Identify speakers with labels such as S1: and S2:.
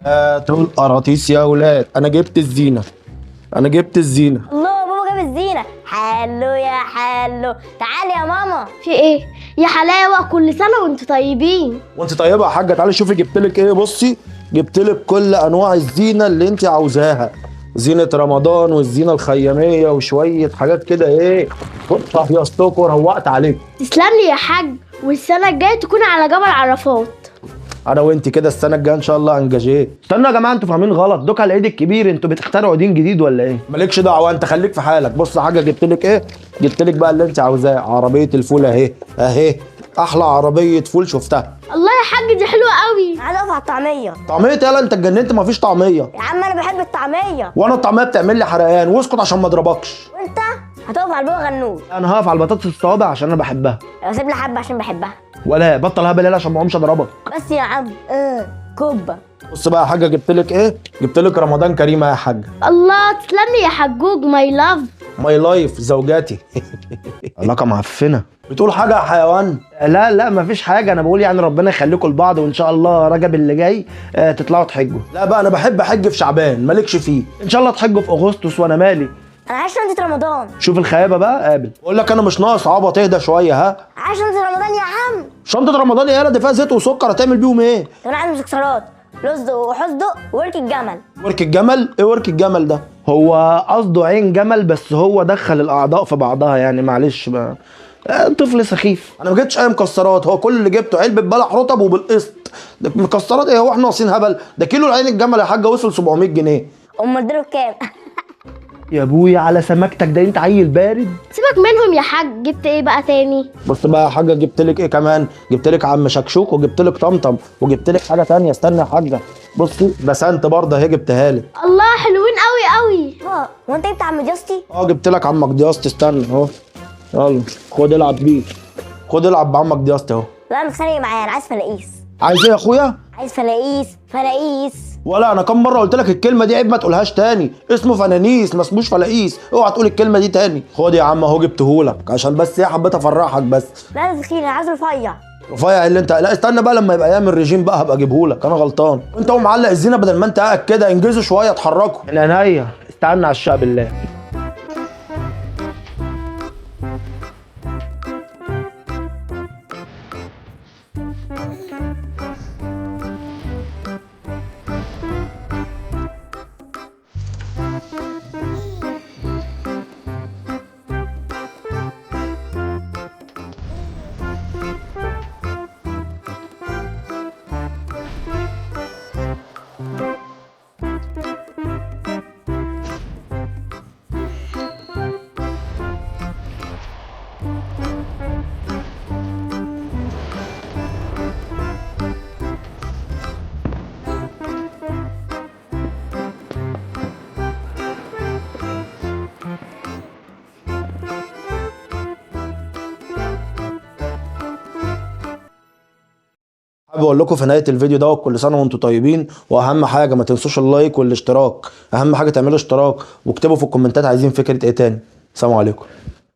S1: هاتوا القراطيس يا ولاد، انا جبت الزينة، انا جبت الزينة.
S2: الله، بابا جاب الزينة. حلو يا حلو، تعالي يا ماما.
S3: في ايه يا حلاوة؟ كل سنة وانتوا طيبين.
S1: وانت طيبة يا حاجة. تعالي شوفي جبت لك ايه. بصي جبت لك كل انواع الزينة اللي انت عاوزاها، زينة رمضان والزينة الخياميه وشوية حاجات كده. ايه هيصتكم وروقت عليكم.
S3: تسلم لي يا حاج، والسنة الجاية تكون على جبل عرفات.
S1: انا وانت كده السنة الجاية ان شاء الله انجاجيه.
S4: استنوا يا جماعة، انتوا فاهمين غلط، دوك على العيد الكبير، انتوا بتخترعوا دين جديد ولا ايه؟
S1: مالكش دعوه، انت خليك في حالك. بص يا حاجة جبت لك ايه؟ جبت لك بقى اللي انت عاوزاه، عربية الفول اهي اهي، احلى عربية فول شفتها.
S3: الله يا حاج دي حلوة قوي.
S2: عايز اقف على الطعمية.
S1: طعميه؟ يالا انت اتجننت، مفيش طعميه.
S2: يا عم انا بحب الطعمية.
S1: وانا الطعمية بتعمل لي حرقان، واسكت عشان ما اضربكش.
S2: وانت هتقف على البابا غنوج.
S4: انا هقف على البطاطس الصوابع عشان انا بحبها.
S2: سيب لي حبه عشان بحبها.
S4: ولا بطل هبل يالا عشان ما اقومش اضربك.
S2: بس يا عم. كوبا.
S1: بص بقى يا حاجة جبت لك ايه؟ جبت لك رمضان كريم يا حاجة.
S3: الله تسلم لي يا حجوج. my love.
S1: my life زوجاتي.
S4: علاقة معفنه.
S1: بتقول حاجة يا حيوان؟
S4: لا لا مفيش حاجة، انا بقول يعني ربنا يخليكم لبعض، وان شاء الله رجب اللي جاي تطلعوا تحجوا.
S1: لا بقى انا بحب احج في شعبان، مالكش فيه.
S4: ان شاء الله تحجوا في اغسطس وانا مالي.
S2: انا عايز شنطه رمضان.
S4: شوف الخيابه بقى. قابل.
S1: بقول لك انا مش ناقص عبط، اهدى شوية. ها
S2: عايز شنطه رمضان يا عم.
S1: شنطه رمضان يالا دي فيها زيت وسكر، هتعمل بيهم ايه؟
S2: طب انا عايز مكسرات، رز وحصدق وورك الجمل.
S1: ورك الجمل؟ ايه ورك الجمل ده؟
S4: هو قصده عين جمل، بس هو دخل الاعضاء في بعضها يعني، معلش بقى. طفل سخيف.
S1: انا ما جبتش اي مكسرات، هو كل اللي جبته علبة بلح رطب وبالقسط. ده مكسرات ايه؟ هو احنا ناقصين هبل؟ ده كيلو العين الجمل يا حاجة وصل 700 جنيه.
S2: امال اديله بكام؟
S4: يا ابويا على سمكتك، ده انت عيل بارد.
S3: سيبك منهم يا حاج، جبت ايه بقى تاني؟
S1: بص بقى يا حاجة جبت لك ايه كمان؟ جبت لك عم شكشوك، وجبت لك طمطم، وجبت لك حاجة تانية. استنى يا حاجة، بصي بسنت برضه اهي جبتها لك.
S3: الله حلوين قوي قوي.
S2: هو انت جبت عم دياستي؟
S1: جبت لك عمك دياستي. استنى اهو، يلا خد العب بيه، خد العب بعمك دياستي اهو.
S2: لا انا متخانق معايا، انا عايز فلاقيس.
S1: عايز ايه يا اخويا؟
S2: عايز فلاقيس فلاقيس.
S1: ولا انا كم مرة قلت لك الكلمة دي، عيب ما تقولهاش تاني. اسمه فنانيس ما اسموش فلاقيس، اوعى تقول الكلمة دي تاني. خد يا عم اهو جبتهولك عشان بس ايه، حبيت افرحك بس.
S2: لا ده تخين، انا عايز رفيع.
S1: رفيع اللي انت؟ لا استنى بقى لما يبقى يعمل ريجيم بقى هبقى اجيبهولك، انا غلطان. انت قوم معلق الزينة بدل ما انت قاعد كده، انجزوا شوية اتحركوا.
S4: من عينيا، استنى على الشقة بالله.
S1: حابب اقول لكم في نهاية الفيديو دوت كل سنة وانتم طيبين، واهم حاجة ما تنسوش ال like والاشتراك، اهم حاجة تعملوا اشتراك، واكتبوا في الكومنتات عايزين فكرة ايه تاني. سلام عليكم.